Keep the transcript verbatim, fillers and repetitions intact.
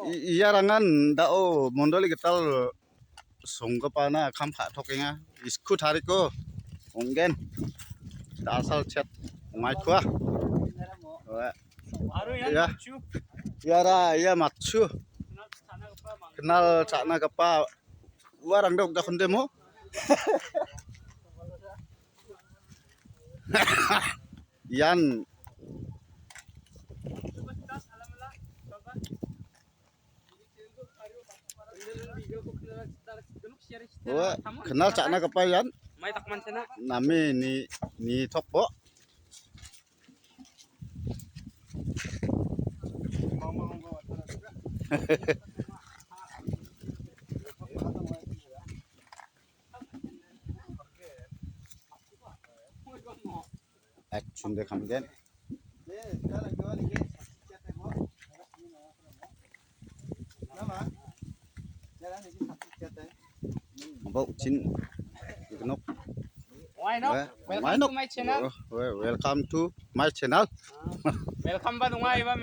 I-, iarangan da·o mondoli gital songgipana kam ka·tokenga. Isku tariko ong·gen. Da·asal chet ong·aikoa. Ia. Iara ia matchu. Knal cha·na gipa uarangde ong·jakonde mo. Ian Ua, knal cha·na gipa ian. Mai takman chena. Name ni, ni tokbo. Action de kamgen. Abo chin ignok. Why not? Welcome to my channel. Welcome to my channel. Welcome ba nunga iba